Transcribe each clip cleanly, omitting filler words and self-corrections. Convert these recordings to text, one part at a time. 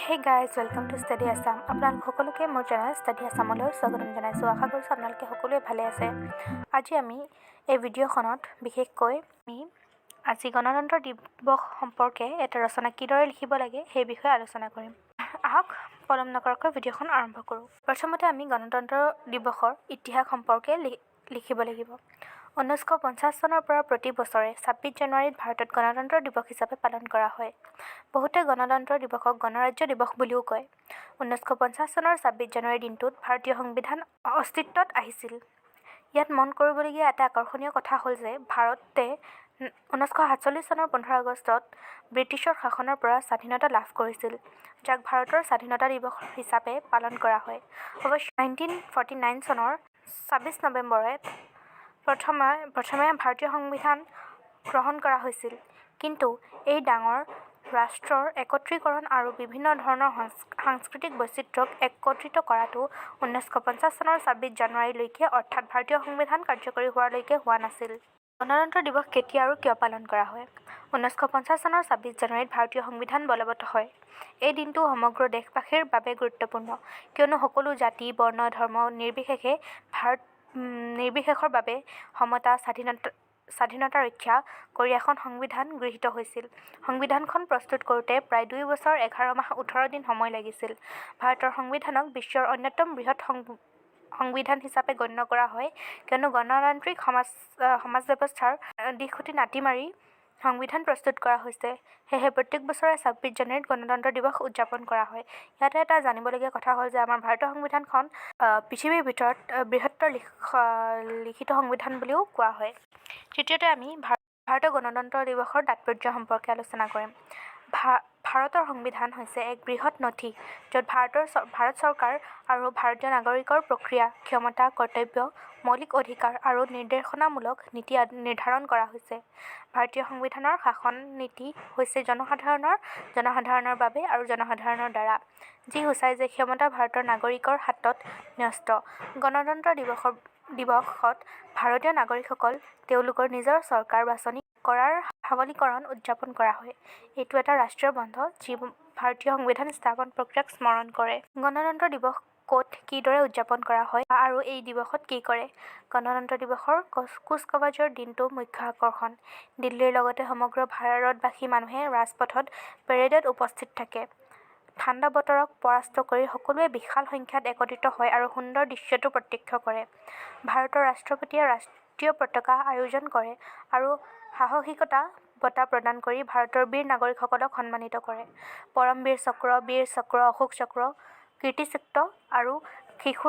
Hey guys, welcome to Study Assam. আপোনালোক সকলোকে মোৰ চেনেল ষ্টাডি আছামলৈ স্বাগতম জনাইছোঁ। আশা কৰিছোঁ আপোনালোকে সকলোৱে ভালে আছে। আজি আমি এই ভিডিঅ'খনত বিশেষকৈ আমি আজি গণতন্ত্ৰ দিৱস সম্পৰ্কে এটা ৰচনা কিদৰে লিখিব লাগে, সেই বিষয়ে আলোচনা কৰিম। আহক, পলম নকৰাকৈ ভিডিঅ'খন আৰম্ভ কৰোঁ। প্ৰথমতে আমি গণতন্ত্ৰ দিৱসৰ ইতিহাস সম্পৰ্কে লিখিব লাগিব। 1950 চনৰ পৰা প্ৰতি বছৰে 26 জানুৱাৰীত ভাৰতত গণতন্ত্ৰ দিৱস হিচাপে পালন কৰা হয়। বহুতে গণতন্ত্ৰ দিৱসক গণৰাজ্য দিৱস বুলিও কয়। 1950 চনৰ 26 জানুৱাৰী দিনটোত ভাৰতীয় সংবিধান অস্তিত্বত আহিছিল। ইয়াত মন কৰিবলগীয়া এটা আকৰ্ষণীয় কথা হ'ল যে ভাৰতে 1947 চনৰ 15 আগষ্টত ব্ৰিটিছৰ শাসনৰ পৰা স্বাধীনতা লাভ কৰিছিল, যাক ভাৰতৰ স্বাধীনতা দিৱস হিচাপে পালন কৰা হয়। অৱশ্যে 1949 চনৰ 26 নৱেম্বৰত প্ৰথমে প্ৰথমে ভাৰতীয় সংবিধান গ্ৰহণ কৰা হৈছিল। কিন্তু এই ডাঙৰ ৰাষ্ট্ৰৰ একত্ৰীকৰণ আৰু বিভিন্ন ধৰণৰ সাংস্কৃতিক বৈচিত্ৰ্যক একত্ৰিত কৰাটো 1950 চনৰ 26 জানুৱাৰীলৈকে, অৰ্থাৎ ভাৰতীয় সংবিধান কাৰ্যকৰী হোৱালৈকে হোৱা নাছিল। গণতন্ত্ৰ দিৱস কেতিয়া আৰু কিয় পালন কৰা হয়? 1950 চনৰ 26 জানুৱাৰীত ভাৰতীয় সংবিধান বলবৎ হয়। এই দিনটো সমগ্ৰ দেশবাসীৰ বাবে গুৰুত্বপূৰ্ণ, কিয়নো সকলো জাতি, বৰ্ণ, ধৰ্ম নিৰ্বিশেষে ভাৰত নিৰ্বিশেষৰ বাবে সমতা, স্বাধীনতা ৰক্ষা কৰি এখন সংবিধান গৃহীত হৈছিল। সংবিধানখন প্ৰস্তুত কৰোঁতে প্ৰায় 2 বছৰ 11 মাহ 18 দিন সময় লাগিছিল। ভাৰতৰ সংবিধানক বিশ্বৰ অন্যতম বৃহৎ সংবিধান হিচাপে গণ্য কৰা হয়, কিয়নো গণতান্ত্ৰিক সমাজ ব্যৱস্থাৰ দিশ খুঁটি নাটি মাৰি সংবিধান প্ৰস্তুত কৰা হৈছে। সেয়েহে প্ৰত্যেক বছৰে 26 জানুৱাৰীত গণতন্ত্ৰ দিৱস উদযাপন কৰা হয়। ইয়াতে এটা জানিবলগীয়া কথা হ'ল যে আমাৰ ভাৰতীয় সংবিধানখন পৃথিৱীৰ ভিতৰত বৃহত্তৰ লিখিত সংবিধান বুলিও কোৱা হয়। তৃতীয়তে আমি ভাৰতৰ গণতন্ত্ৰ দিৱসৰ তাৎপৰ্য সম্পৰ্কে আলোচনা কৰিম। ভাৰতৰ সংবিধান হৈছে এক বৃহৎ নথি, য'ত ভাৰত চৰকাৰ আৰু ভাৰতীয় নাগৰিকৰ প্ৰক্ৰিয়া, ক্ষমতা, কৰ্তব্য, মৌলিক অধিকাৰ আৰু নিৰ্দেশনামূলক নীতি নিৰ্ধাৰণ কৰা হৈছে। ভাৰতীয় সংবিধানৰ শাসন নীতি হৈছে জনসাধাৰণৰ, জনসাধাৰণৰ বাবে আৰু জনসাধাৰণৰ দ্বাৰা, যি সূচায় যে ক্ষমতা ভাৰতৰ নাগৰিকৰ হাতত ন্যস্ত। গণতন্ত্ৰ দিৱসত ভাৰতীয় নাগৰিকসকল তেওঁলোকৰ নিজৰ চৰকাৰ বাছনি কৰাৰ সবলীকৰণ উদযাপন কৰা হয়। এইটো এটা ৰাষ্ট্ৰীয় বন্ধ, যি ভাৰতীয় সংবিধান স্থাপন প্ৰক্ৰিয়াক স্মৰণ কৰে। গণতন্ত্ৰ দিৱস ক'ত কিদৰে উদযাপন কৰা হয় আৰু এই দিৱসত কি কৰে? গণতন্ত্ৰ দিৱসৰ কুচকাৱাজৰ দিনটো মুখ্য আকৰ্ষণ। দিল্লীৰ লগতে সমগ্ৰ ভাৰতবাসী মানুহে ৰাজপথত পেৰেডত উপস্থিত থাকে। ঠাণ্ডা বতৰক পৰাস্ত কৰি সকলোৱে বিশাল সংখ্যাত একত্ৰিত হয় আৰু সুন্দৰ দৃশ্যটো প্ৰত্যক্ষ কৰে। ভাৰতৰ ৰাষ্ট্ৰপতিয়ে ৰাষ্ট্ৰীয় পতাকা আয়োজন কৰে আৰু সাহসিকতা বঁটা প্ৰদান কৰি ভাৰতৰ বীৰ নাগৰিকসকলক সন্মানিত কৰে, পৰমবীৰ চক্ৰ, বীৰ চক্ৰ, অশোক চক্ৰ, কীৰ্তিচক্ৰ আৰু শিশু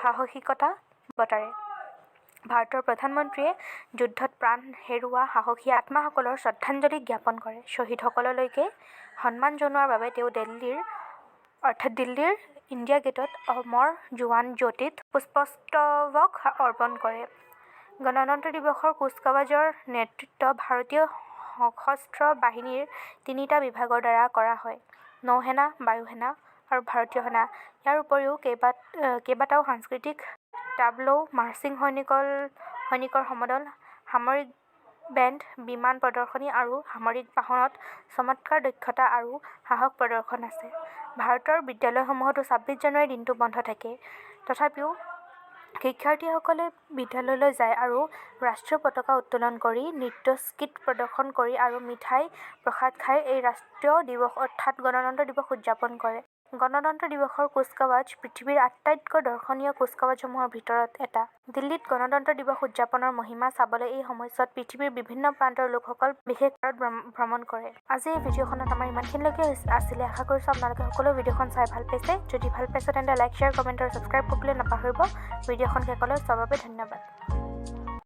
সাহসিকতা বঁটাৰে। ভাৰতৰ প্ৰধানমন্ত্ৰীয়ে যুদ্ধত প্ৰাণ হেৰুওৱা সাহসী আত্মাসকলৰ শ্ৰদ্ধাঞ্জলি জ্ঞাপন কৰে। শ্বহীদসকললৈকে সন্মান জনোৱাৰ বাবে তেওঁ দিল্লীৰ, অৰ্থাৎ দিল্লীৰ ইণ্ডিয়া গেটত অমৰ জোৱান জ্যোতিত পুষ্পস্তৱক অৰ্পণ কৰে। গণতন্ত্ৰ দিৱসৰ কুচকাৱাজৰ নেতৃত্ব ভাৰতীয় সশস্ত্ৰ বাহিনীৰ তিনিটা বিভাগৰ দ্বাৰা কৰা হয়: নৌসেনা, বায়ুসেনা আৰু ভাৰতীয় সেনা। ইয়াৰ উপৰিও কেইবাটাও সাংস্কৃতিক টাবলৌ, মাৰ্চিং সৈনিকৰ সমদল, সামৰিক বেণ্ড, বিমান প্ৰদৰ্শনী আৰু সামৰিক বাহনত চমৎকাৰ দক্ষতা আৰু সাহস প্ৰদৰ্শন আছে। ভাৰতৰ বিদ্যালয়সমূহতো 26 জানুৱাৰীৰ দিনটো বন্ধ থাকে। তথাপিও শিক্ষাৰ্থীসকলে বিদ্যালয়লৈ যায় আৰু ৰাষ্ট্ৰীয় পতাকা উত্তোলন কৰি, নৃত্য, স্কিট প্ৰদৰ্শন কৰি আৰু মিঠাই প্ৰসাদ খাই এই ৰাষ্ট্ৰীয় দিৱস, অৰ্থাৎ গণতন্ত্ৰ দিৱস উদযাপন কৰে। গণতন্ত্ৰ দিৱসৰ কুচকাৱাজ পৃথিৱীৰ আটাইতকৈ দৰ্শনীয় কুচকাৱাজসমূহৰ ভিতৰত এটা। দিল্লীত গণতন্ত্ৰ দিৱস উদযাপনৰ মহিমা চাবলৈ এই সময়ছোৱাত পৃথিৱীৰ বিভিন্ন প্ৰান্তৰ লোকসকল বিশেষ ভাৰত ভ্ৰমণ কৰে। আজি এই ভিডিঅ'খনত আমাৰ ইমানখিনিলৈকে আছিলে। আশা কৰিছোঁ আপোনালোকে সকলো ভিডিঅ'খন চাই ভাল পাইছে। যদি ভাল পাইছে, তেন্তে লাইক, শ্বেয়াৰ, কমেণ্ট আৰু ছাবস্ক্ৰাইব কৰিবলৈ নাপাহৰিব। ভিডিঅ'খন শেষলৈ চোৱাৰ বাবে ধন্যবাদ।